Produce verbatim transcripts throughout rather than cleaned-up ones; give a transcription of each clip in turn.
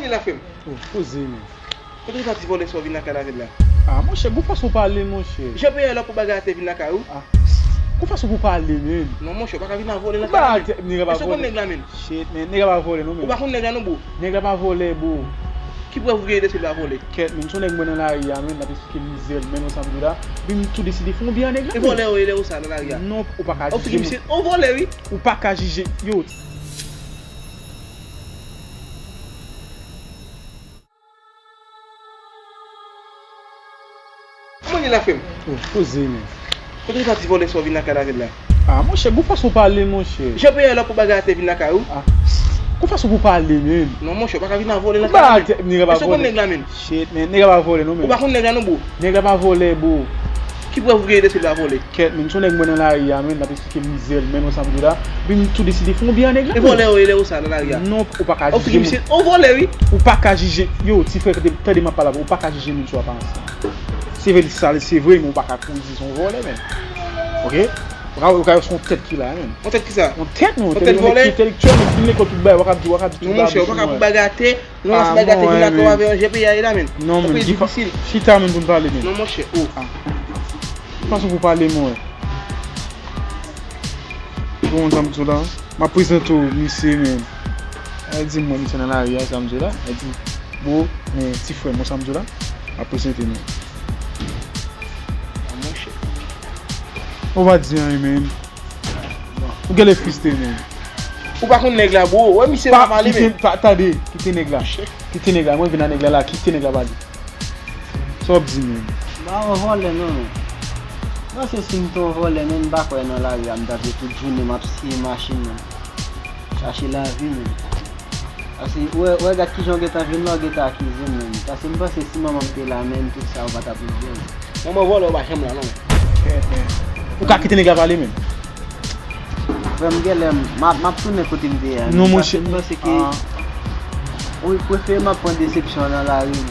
Kòman w ye la, frè m? Oh, poze, men. Kote w soti vòlè sa w vin lakay la avè l la? Ah, monchè, gon fason w pale, monchè. Jan peyi a la pou bagay a te vin lakay ou? Ah, gon fason pou pale, men. Non, monchè, ou pa ka vin a vòlè nan kay la, men. Èske w konn nèg la, men? Shit, men, nèg la pa vòlè, non, men. Ou pa konn nèg la, non, bro? Nèg la pa vòlè, bro. Ki prèv ou genyen de se l pa vòlè? Kèt, men, se yon nèg m wè nan lari a, men, l ap esplike mizè l, men, ou sa m di w la. Epi m tou deside fè yon byen a nèg la, men. E vòlè ou ye lè ou sa nan lari a? Non, ou pa ka jije, monchè. Ou vòlè, wi. Ou pa ka jije. Yo, Kòman w ye la, frè m? Oh, poze, men. Kote w soti vòlè sa w vin lakay la avè l la? Ah, monchè, gon fason w pale, monchè. Jan peyi a la pou bagay a te vin lakay ou? Ah, gon fason pou pale, men. Non, monchè, ou pa ka vin a vòlè nan kay la, men. Èske w konn nèg la, men? Shit, men, nèg la pa vòlè, non, men. Ou pa konn nèg la, non, bro? Nèg la pa vòlè, bro. Ki prèv ou genyen de se l pa vòlè? Kèt, men, se yon nèg m wè nan lari a, men, l ap esplike mizè l, men, ou sa m di w la. Epi m tou deside fè yon byen a nèg la, men. E vòlè ou ye lè ou sa nan lari a? Non, ou pa ka jije, monchè. Ou pa ka jije. Yo, ti frè, tande, tande m ap pale avè w. Ou pa ka jije moun sou aparans li. Se vre, li sal, se vre, men ou pa ka kouri di se yon vòlè, men. Oke? Ou ka, ou ka wè se yon tèt ki la, men. Yon tèt ki sa? Yon tèt, men, yon tèt vòlè? Yon tèt entelektyèl, men ki vin lekòl tout bagay, w ap di, w ap di tout bagay. Non, monchè, ou pa ka pou bagay a te, non, se bagay a te vin lakay ou avè yon jan peyi a ye la, men. Non, men, chita, men, pou n pale, men. Non, monchè, oh. Ah. Fason pou pale, mwen. Bon, sa m di w la. M ap prezante w misye, men. Ay di mwen misye nan lari a, sa m di w la. Ay di, bro, men ti frè m, sa m di w la. M ap prezante nou. Ah, monchè. Ou pa di anyen, men. Ou genlè fristre, men. Ou pa konn nèg la, bro. Wè, misye pa pale, men. Tande, kite nèg la. Kite nèg la. Mwen vin a nèg la la, kite nèg la pale. Sa w ap di, men? M pa yon vòlè, non, men. M panse si m te yon vòlè, men, m pa kwè nan lari a, m t ap ye tout jounen, m ap siye machin, men. Chache lavi, men. Paske, wè, wè, gad kijan w gentan vin la, w gentan akize m, men. Paske m panse si manman m te la, men, tout sa yo pa t ap rive, men. Manman vòlè, ou pa janm la, non, men. Ou ka kite nèg la pale, men. Frè m, genlè m, m ap, m ap tounen kote m te ye a. Non, monchè. Paske m panse ke, wi, prefere m ap pran desepsyon nan lari.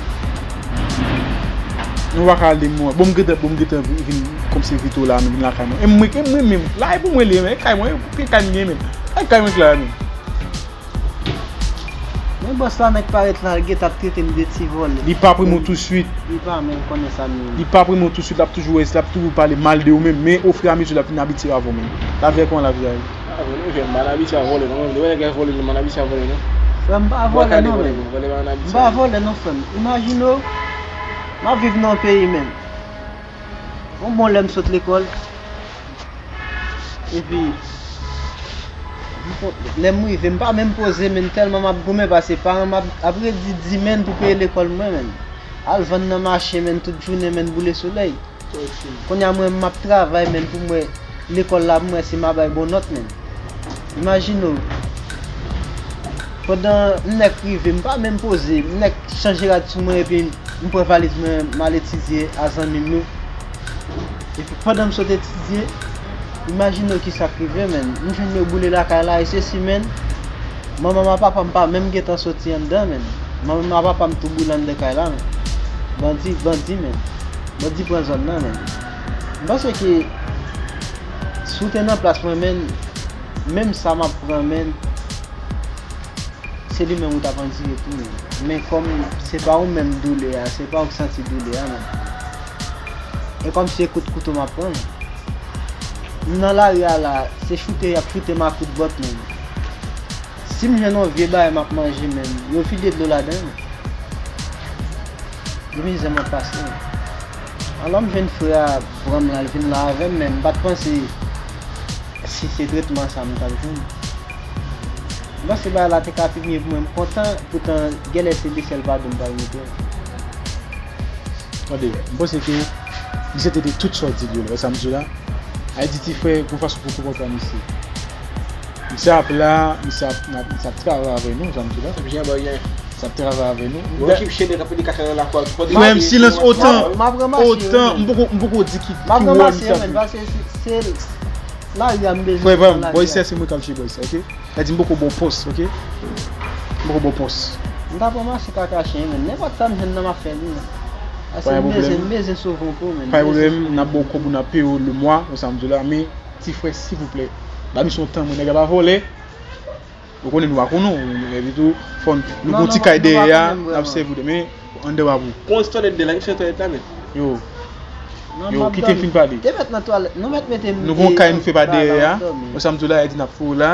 Nou pa ka ale, mwen. Bon, m gentan, bon, m gentan vin, vin kòmsi Vito la, nou vin lakay mwen. E mwen, e mwen menm. La, e pou mwen li ye, men. E kay mwen, e kay m gen, men. E kay mwen k la, men. Men bòs la, nèg parèt la, l gentan ap trete m de ti vòlè. Li pa premye w touswit. Li pa menm konnen sa m ye. Li pa premye w touswit, l ap toujou wè, l ap toujou pale mal de ou menm. Men, ofiramezu, l ap vin abitye avè w menm. Lavi a, kòman lavi a ye? Ah, bon, nou jwenn mal abitye a vòlè, non, menm. Lè w wè nèg la vòlè, nou mal abitye a vòlè, non. Frè m, m pa vòlè, non, menm. M pa vòlè, non, frè m. Imajine w, m ap viv nan yon peyi, menm. Yon bon lè m sot lekòl. Epi, m po-, lè m rive, m pa menm poze, men tèlman m ap goumen, paske paran m ap, ap redi di men pou peye lekòl mwen, men. Al vann nan mache, men, tout jounen, men, boule solèy. Kounye a, mwen, m ap travay, men, pou m wè lekòl la, pou m wè si m a bay bon nòt, men. Imajine w, pandan m nèk rive, m pa menm poze, m nèk chanje rad sou mwen, epi m pran valiz mwen, m al etidye a zanmi m yo. Epi pandan m sot etidye, imajine w kisa k rive, menn. M jwenn yo boule lakay la, e sesi, menn. Manman m ak papa m pa menm gentan soti anndan, menn. Manman m ak papa m tou boule anndan kay la, menn. Bandi, bandi, menn. Bandi pran zòn nan, menn. M panse ke si w te nan plas mwen, menn, menm sa m ap pran, menn, se li menm ou t ap andire tou, menn. Men kòm se pa ou menm doulè a, se pa ou k santi doulè a, menn. E kòm se kout kouto m ap pran. M nan lari a la, se choute y ap choute m a kout bòt, menn. Si m jwenn yon vye bagay m ap manje, menn, yo vide dlo ladan l. Gen mizè m ap pase, menn. Alò m jwenn frè a, pran m la, l vin la avè m, men m pa t panse si se tretman sa m t ap jwenn. M panse bagay la te ka pi byen pou mwen, m kontan, poutan genlè se de sèl padon m pral mete. Tande, m panse ke misye te di tout sa w di l yo la, wè sa m di w la? Ay di ti frè, gon fason pou konpòte a misye. Misye ap la, misye ap, misye ap travay avè nou, sa m di w la? Misye ap travay avè nou. Frè m, silans otan, otan, m poko, m poko di ki, ki wòl misye ap jwe. Lari a m bezwen. Frè, frè m, bò isi a se mwen k ap jere bò isi a, oke? Sa di m poko ba w pòs, oke? M poko ba w pòs. M ta pran mache kaka chen, menn. Nenpòt sa m jwenn nan m ap fè li, menn. Paske m bezwen, m bezwen sove yon po, menn. Pa gen pwoblèm, n ap ba w kòb ou, n ap peye w le mwa, ou sa m di w la, men, ti frè, silvouplè, ba misye yon tan, mwen, nèg la pa vòlè. Ou konnen nou pa konnen w, epi tou, fò n, nou gon ti kay dèyè a, n ap sèvi w de, men anndan pa pou. Pran ti twalèt de la, ki fè twalèt la, men. Yo, yo, kite m fin pale. Te mèt nan twalèt, nou mèt mete m. Nou gon kay nou fè pa dèyè a, ou sa m di w la, e di n ap foure la,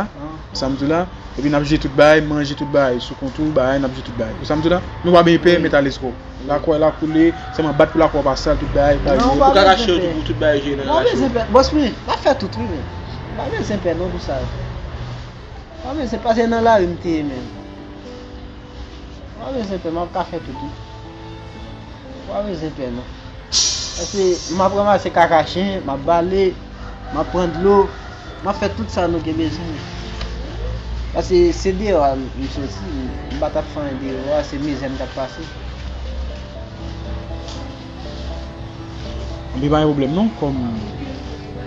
ou sa m di w la, epi n ap jere tout bagay, manje tout bagay, sou kont ou, bagay, n ap jere tout bagay. Ou sa m di w la, nou pa benyen pè, mèt alèz kò w. Lakou a, lakou l ye, sèlman bat pou lakou a pa sal, tout bagay, pa jere. Ou ka rache yo tou pou tout bagay jere nan rache yo. Bòs mwen, m ap fè tout, wi, men. Pa bezwen pè non pou sa yo. Pa bezwen, paske nan lari m te ye menm. Pa bezwen pè, m ap ka fè tout wi. Pa bezwen pè non. Paske m ap ranmase kaka chen, m ap bale, m ap pran dlo, m ap fè tout sa nou gen bezwen. Paske se deyò a m soti, m pa t ap fè anyen deyò a, se mizè m t ap pase. Anben pa gen pwoblèm non, kòm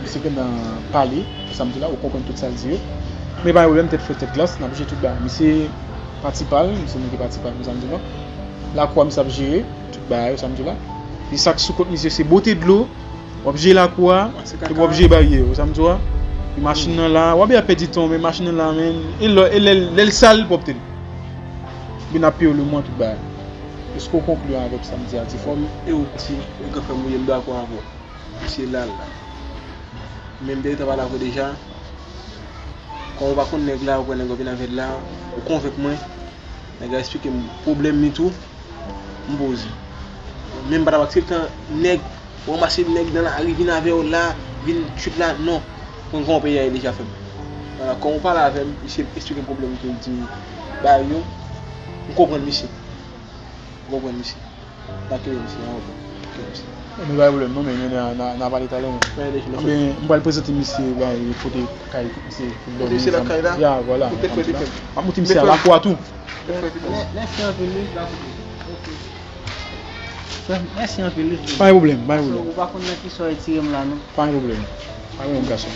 misye gentan pale, sa m di la, ou konprann tout sa l di yo. Men pa gen pwoblèm, tèt frèt, tèt glas, n ap jere tout bagay. Misye pati pa l, misye monte pati pa l, sa m di la. Lakou a, misye ap jere tout bagay, sa m di la. Epi sa k sou kont misye, se bote dlo, w ap jere lakou a, epi w ap jere baryè yo, sa m di la. Epi machin nan la, w ap pèdi tan, men machin nan la, men, e lè, e lè, lè l sal, pwòpte l. Epi n ap peye w le mwa, tout bagay. Èske w konkli avèk sa m di a, ti frè m? E ou ti, e gran frè m, wi, m dakò avè w. Misye la, la. Men m te gentan pale avè w deja. Kòm ou pa konn nèg la, ou wè nèg la vin avè l la, ou konvenk mwen. Nèg la eksplike m pwoblèm li tou, m poze. Men m pa t ap aksepte nèg, ou ranmase nèg nan lari, vin avè w la, vin tchwip la, non. Mwen gen yon peyi a deja fè m. Vwala, kòm ou pale avè m, misye eksplike m pwoblèm li tou, l di bagay yo, m konprann misye. M konprann misye. N ap kenbe misye, an, ok. Kenbe misye. Anben, pa gen pwoblèm non, men, men, n a, n a, n a pale talè, men. Anben, m pral prezante misye, bay, kote kay misye. Kote misye nan kay la? Ya, vwala. M ap montre misye a lakou a tou. Mèsi anpil, wi. Frè, mèsi anpil, wi. Pa gen pwoblèm, pa gen pwoblèm. Ou pa konn nan kisa w retire m la, non. Pa gen pwoblèm. Pa gen pwoblèm, gason.